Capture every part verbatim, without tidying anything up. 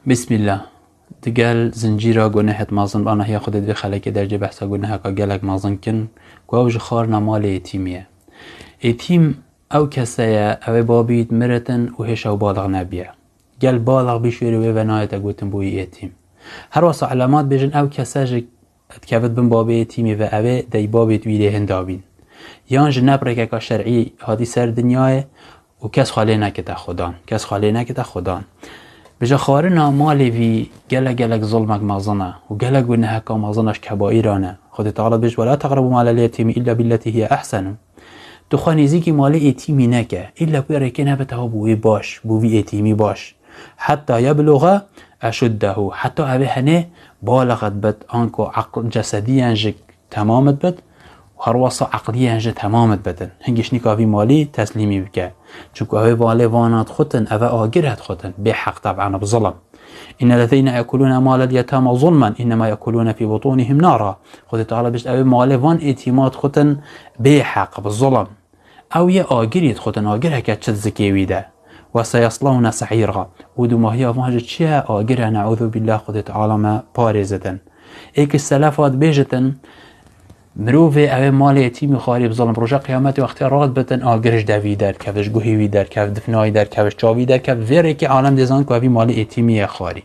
Bismillah. Digel zincîra gunehêt mezin bi anahiya Xwedê di vê xelekê dercê behsa guneheka gelek mezin kin, ku ew ji xwarina malê êtîmî ye. Êtîm ew kese ye, ew ê babît miritin û hêşa û balix nebiye. Gel balix bî şêrê wê ve nayête gotin bûyî êtîm. Her wesa elemat bêjin ew kese ji dikevit bin babê êtîmî ve, ew ê dey babê wî lê hinda bîn. Yan ji neb rêkeka şer'î hatî ser dinyayê û kes xwe lê nekite xudan. Kes xwe lê nekite xudan. Bêje xwarina malê vî gelek gelek zulmek mezin e û gelek guneheka mezin e, ji kebaîran e. Xwedê Teala dibêje, "Wela teqrebû malel yetîmî îlla billetî hiye ehsenu." Tu xwe nêzîkî malê êtîmî neke. Îlla ku rêkê nebe tewa bû wê baş, bû vî êtîmî baş. Heta yebluxe eşuddehu. Heta ev ê henê balixet bit, anku eql, cesediyen ji temamit bit, û her wesa eqliyen ji temamit bitin. Hingî ji nîka vî malî teslîmî bike. Çunku ew ê malê vana dixutin, ev e agir e dixutin. Bê heq, teban, bi zulm. "Inne lezîne yekulûne malel yetama zulmen, innema yekulûne fî butûnihim nara." Xwedê Teala bişt, ew ê malê van êtîma dixutin bê heq, bi zulm. Ew yê agirî dixutin, agir heke çi zikê wî de. "Ve seyeslawne se'îra." Û dûmahiya van ji çi ye? Agir e, ne'ûzû billah, Xwedê Teala me parêzitin. Êk ji selefa dibêjitin, mirovê ew ê malê êtîmî xwarî bi zilm, roja qiyametê wextê rad bitin, agir ji devî derkeve, ji guhê wî derkeve, difna wî derkeve, ji çavî derkeve, vê rêkê alem dê zan ku evî malê êtîmî ye xwarî.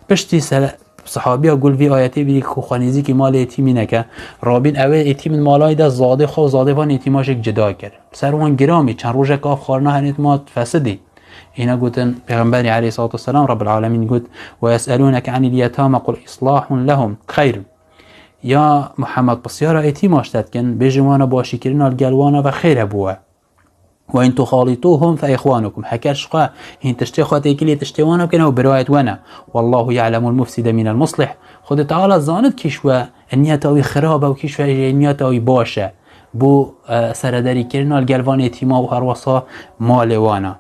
Piştî sele-, sihabiya gul vî ayetê bî ku xwe nêzîkî malê êtîmî neke, rabîn ew ê êtîmên malayî de zadê xwe û zadê van êtîma jêk cida kir. Ser wan giramî, çend rojek av xwarina henêt ma fesidî. Îna gotin, Pêxemberî aleyhissalatu vesselam, Rabbil Alemîn got, "Ve yes'elûneke anil yetama qul islahun lehum xeyr." Ya Muhammed, pisyara êtîma ji te dikin, bêjin wana başîkirina li gel wana ve xêr hebû we. "Ve in tuxalituhum fe ihwanukum." Heker ji xwe hîn tiştê xwe têkilî tiştê wan bikin, ew birayet we ne. "Wallahu ya'lemul mufside minel muslih." Xwedê Teala zanit kî ji we niyeta wî xirab e û kî ji we niyeta wî baş e. Bo, e, serederîkirina li gel van êtîma û her wesa malê wan e.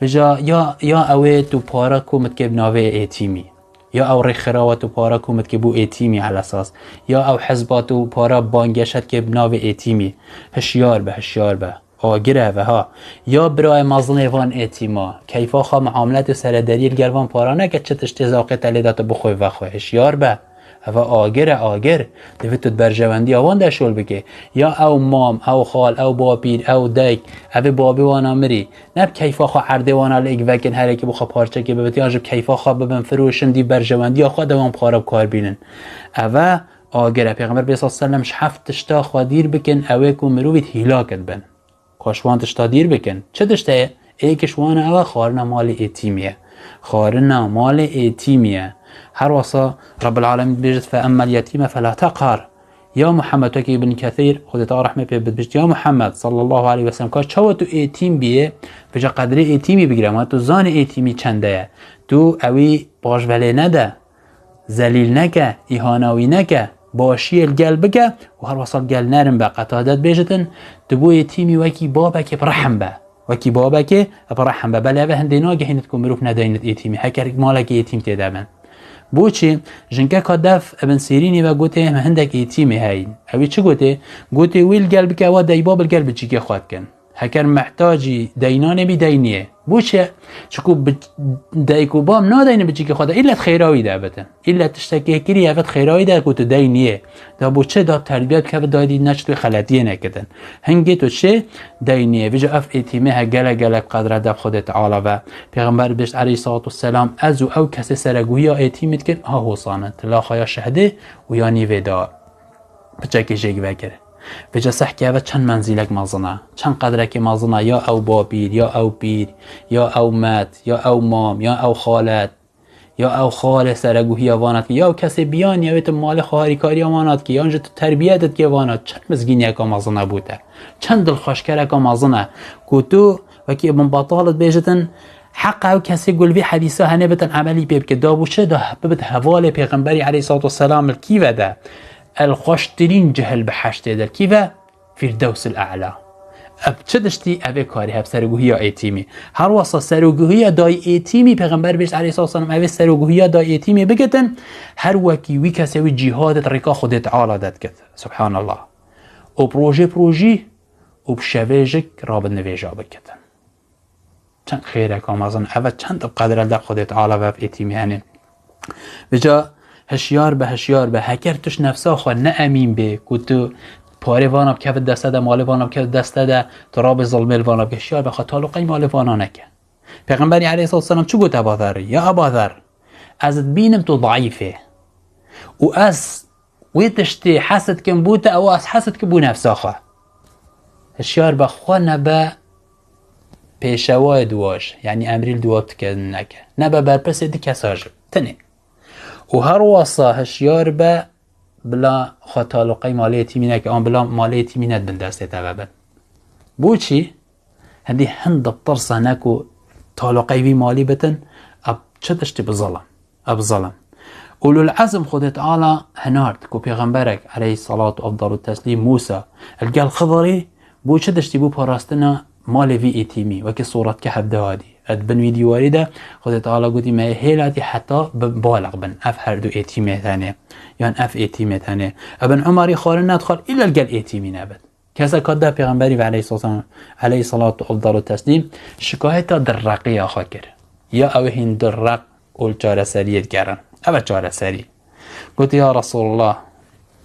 Vêca ya, ya ew ê tu para komit ke bi navê êtîmî. Ya ew rêxirawa tu para komit ke bo êtîmî elesas. Ya ew hizba tu para bangeşet ke bi navê êtîmî. Hişyar be, hişyar be. Agir e ve ha. Ya birayê mezinê van êtîma, keyfa xwe muamelet û seredariyê li gel van para neke, çi tiştê zewqê te lê de tu bixwe vexwe. Hişyar be. Eve agir e, agir. Divê tu di berjewendiya wan de şol bike. Ya ew mam, ew xal, ew bapîr, ew dayk, evê babê wana mirî. Ne bi keyfa xwe erdê wana li êk vekin, her êkî bo xwe parçekê bibit, yan ji bi keyfa xwe bibin firoşin, dî berjewendiya xwe de wan para bi kar bînin. Eve agir e. Pêxember bê sallallahu aleyhi ve sellem ji heft tişta xwe dîr bikin, ew ê ku mirovî hîlak dibin. Xweş wan tişta dîr bikin. Çi tişt heye? Êk ji wan ew e, xwarina malê êtîmî ye. Xwarina malê êtîmî ye. Her wesa Rabbil Alemîn dibêjit, "Fe emmel yetîme fe la teqhar." Ya Muhammed, wekî Ibn Kesîr, Xwedê Teala rehmê pê bid, bişt, "Ya Muhammed, sallallahu aleyhi ve sellem, ka çawa tu êtîm biyê, vêca qedrê êtîmî bigire, ma tu zanî êtîmî çende ye. Tu ewî paşvelê nede." Zelîl neke, îhana wî neke, başiyê li gel bike û her wesa li gel nerin be. Qetade dibêjitin, tu bo êtîmî wekî babekê bi rehm be. Wekî babekê bi rehm be. Belê eve hindê nagehînit ku mirov nedayînit êtîmî. Heker malekê êtîm tê de bin. Boçî? Jinkeka dev Ibn Sîrînî ve gotê, hindek êtîmê heyîn. Ewî çi gotê? Gotê, wî li gel bike, ewa deybab li gel biçîkê xwe dikin. Heker mehtacî deynanê bî, deyniyê. Bo çi? Çiku bi, dayik û bab nadeyne biçîkê xwe de, îlle di xêra wî de bitin. Îlle tiştekê kirî, eve di xêra wî de ku tu deyniyê. Da bo çi? Da terbiye bikeve, dayî dî neçit wê xeletiyê nekitin. Hingê tu çi? Deyniyê. Vêca ev êtîmê he gelek gelek qedre de bi Xwedê Teala ve. Pêxember bişt aleyhissalatu vesselam, ez û ew kesê sereguhiya êtîmî dikin, ha hosanin. Tilaxa ya şehdê û ya nîvê da. Piçekî jêk vekir. Vêca sehkê eve çend menzîlek mezin e, çend qedrekê mezin e, ya ew bapîr, ya ew pîr, ya ew met, ya ew mam, ya ew xalet, ya ew xalê sereguhiya vana dikî, ya ew kesê biyaniye wê tu malê xwe harîkariya vana dikî, yan jî tu terbiye dikê vana, çend mizgîniyeka mezin e bo te, çend dilxweşkereka mezin e, ku tu wekî Ibn Batal dibêjitin, heqa ew kesê ku li vî hedîsa henê bitin emelî pê bike, da bo çi? Da bibit hevalê Pêxemberî aleyhissalatu vesselam li kî ve de? El xweştirîn cih li biheştê de. Kî ve? Fîrdewsil E'la. Ev çi tiştî? Ev ê karî heb seroguhiya êtîmî. Her wasa seroguhiya dayî êtîmî, Pêxember bêjt aleyhissalatu vesselam, ev ê seroguhiya dayî êtîmî bigitin, her wekî wî kesê wî cîhadê di rêka Xwedê Teala de dikit. Subhanallah. Û bi rojê bi rojî û bi şevê jik rabin nivêja bigitin. Çend xêreka mezin, eve çend bi qedre li Xwedê Teala ve ev êtîmî hene. Vêca hişyar be, hişyar be, heker tu ji nefsa xwe ne emîn bê ku tu parê vana bikevit deste de, malê vana bikevit deste de, tu rabê zilmê li vana bike, hişyar be, xwe taloqey malê vana neke. Pêxemberî aleyhissalatu vesselam çi got Eba Zerrî? Ya Eba Zer, ez dibînim tu zayîf î û ez wê tiştê hes dikim bo te, ew ez hes dikim bo nefsa xwe. Hişyar be, xwe nebe pêşewayê duwa jî, yanî emrî li duwa bike neke. Nebe berpirsê di kesa jî. Tinê. Û her wesa hişyar be, bila xwe taloqey malê yetîmî neke, an bila malê yetîmî nedibin destê te vebin. Boçî? Hindî hin ditirse ne ku taloqey vî malî bitin, ev çi tiştî bi zilim. Ev zilim. Ulul ezm Xwedê Teala hinard ku pêxemberek aleyhissalatu afdalu teslîm Mûsa li gel Xizirî bo çi tiştî bo parastina malê vî êtîmî, wekî sûretkehf de hadî. Di bin vî dîwarî de Xwedê Teala gotî me hêlatî heta bi baliq bin. Ev her du êtîmê tenê. Yan ev êtîmê tenê. Ibn Umarî xwarin nedixwar, îlla li gel êtîmî nebit. Kesek hat da Pêxemberî ve aleyhisselam, aleyhissalatu afdalu teslîm, şikayeta dirreqiya xwe kir. Ya ew hîn dirreq û li çareseriyê digerin. Ev e çareserî. Gotî, ya Resulullah,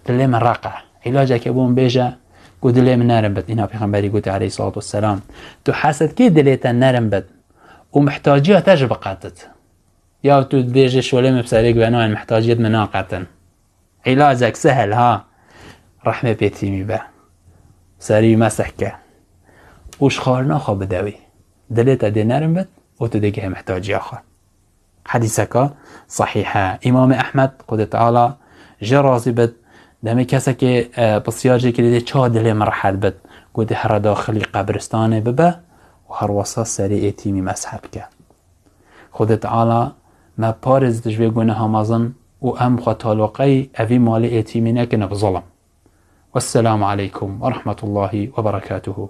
dilê min req e. Îlacekê bo min bêje, ku dilê min nerin bit. Îna Pêxemberî gotî aleyhissalatu vesselam, tu hes dikî dilê te nerin bit û mihtaciya te jî biqetit. Ya tu dibêjî şolê min bi serê guvenayên mihtaciya min naqetin. Îlacek sehel ha. Rehmê pê tîmî be. Serî meseh ke. Û ji xwarina xwe bide wî. Dilê te dê nerin bit û tu dê gihê mihtaciya xwe. Hedîseka sehîh e. Îmamê Ehmed, Xwedê Teala jê razî bit, demê kesekê, e, pisyar jê kirî dê çawa dilê min rehet bit. Gotî here daxilî qebristanê bibe û her wesa serê êtîmî meseh bike. Xwedê Teala me parêzit ji vê guneha mezin û em xwe taloqey evî malê êtîmî nekin bi zilim. Wesselamu aleykum ve rahmetullahi ve berekatuhu.